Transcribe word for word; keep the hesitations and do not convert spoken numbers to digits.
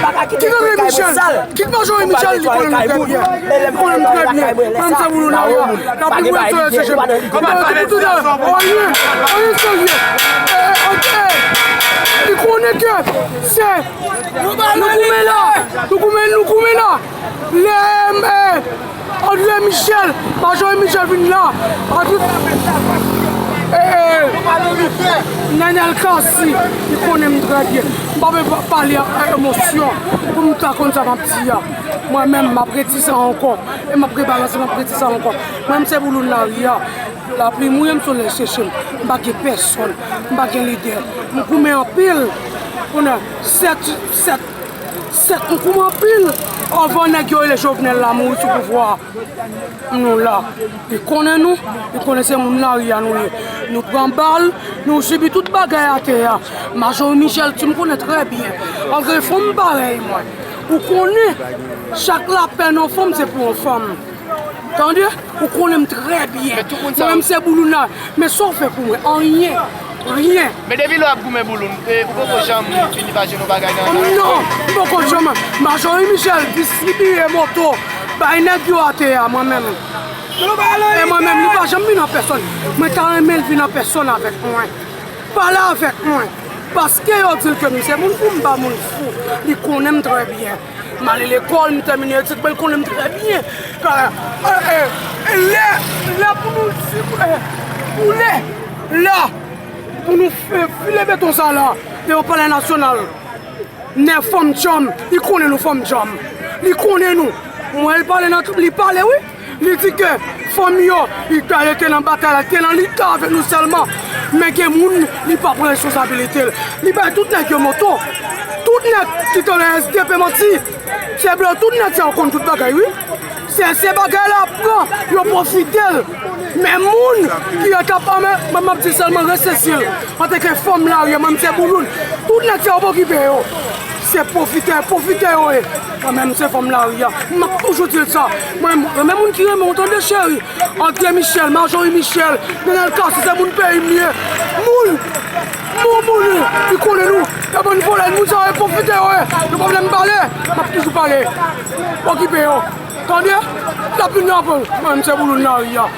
Kit André Michel, kit Majori Michel, li konnen nou trè byen. Li konnen m trè byen. Mwen, m se Boulouna, wi. Lapli, bwè, solèy, seche m. Anyen, anyen serye. Eh, ok. Li konnen ke se, nou goumen la. Nou goumen, nou goumen la. Lè, eh, André Michel, Majori Michel vin la. Antre, eh, eh, Nenel Cassy, li konnen m trè byen. M pa vle pa-, pale ak emosyon pou m ta konn sa m ap di a. Mwen menm, m ap redi sa ankò. E m ap rebalanse, m ap redi sa ankò. Mwen, m se Boulouna lari a. Lapli mouye m, solèy seche m. M pa gen pèsonn. M pa gen lidè. M goumen anpil. Konnen sèt, sèt, sèt, m goumen anpil. Anvan nèg yo rele Jovenel la mouri sou pouvwa a. Nou la. Li konnen nou, li konnen se moun lari a nou ye. Nou pran bal, nou sibi tout bagay atè a. Majori Michel, ti m konnen trè byen. Antre fanm parèy mwen. Ou konnen, chak lapèn yon fanm, se pou yon fanm. Tande? Ou konnen m trè byen. Men tout moun sa yo. Mwen menm se Boulouna. Men sa w fè pou mwen? Anyen. Ryen. Men depi lè w ap goumen Bouloun, e, ou poko janm fini fache nan bagay nan. Non, m poko janm. Majori Michel distribiye moto bay nèg yo atè a, mwen menm. E mwen menm, li pa janm vin an pèsòn. Mwen ta renmen l vin an pèsòn avèk mwen. Pale avèk mwen. Paske yo di l ke m se moun fou, m pa moun fou. Li konnen m trè byen. M ale lekòl, m tèmine etid mwen, l konnen m trè byen. Ka, e, e, e, lè, lè pou nou di, e, pou lè, la, pou nou f-, file beton sa la, devan Palè Nasyonal. Nèg fanm djanm, li konnen nou fanm djanm. Li konnen nou. Mwen, li pale nan, li pale, wi. Li di ke fanm yo, li ta, yo te nan batay la, te nan lita avèk nou sèlman. Men gen moun, li pa pran responsabilite l. Li bay tout nèg yo moto. Tout nèg ki te nan S D P manti. Se blan, tout nèg sa yo konn tout bagay, wi. Se, se bagay la pran, yo pwofite l. Men moun ki yo t ap anmen, mwen, m ap di sèlman rete sezi l. Antanke fanm lari a, mwen, m se Bouloun. Tout nèg sa yo pa okipe yo. Se pwofitè, pwofitè yo ye. Mwen menm, se fanm lari a. M ap toujou di l sa. Mwen, mwen menm, moun ki renmen w, tande, cheri. André Michel, Majori Michel, Nenel Cassy, se moun peyi m li ye. Moun, moun, moun, li konnen nou. E bann vòlè, moun sa yo, pwofitè yo ye. Nou pa vle m pale, m ap toujou pale. Okipe yo. Tande? Lapli nan pran. Mwen menm, se Bouloun lari a.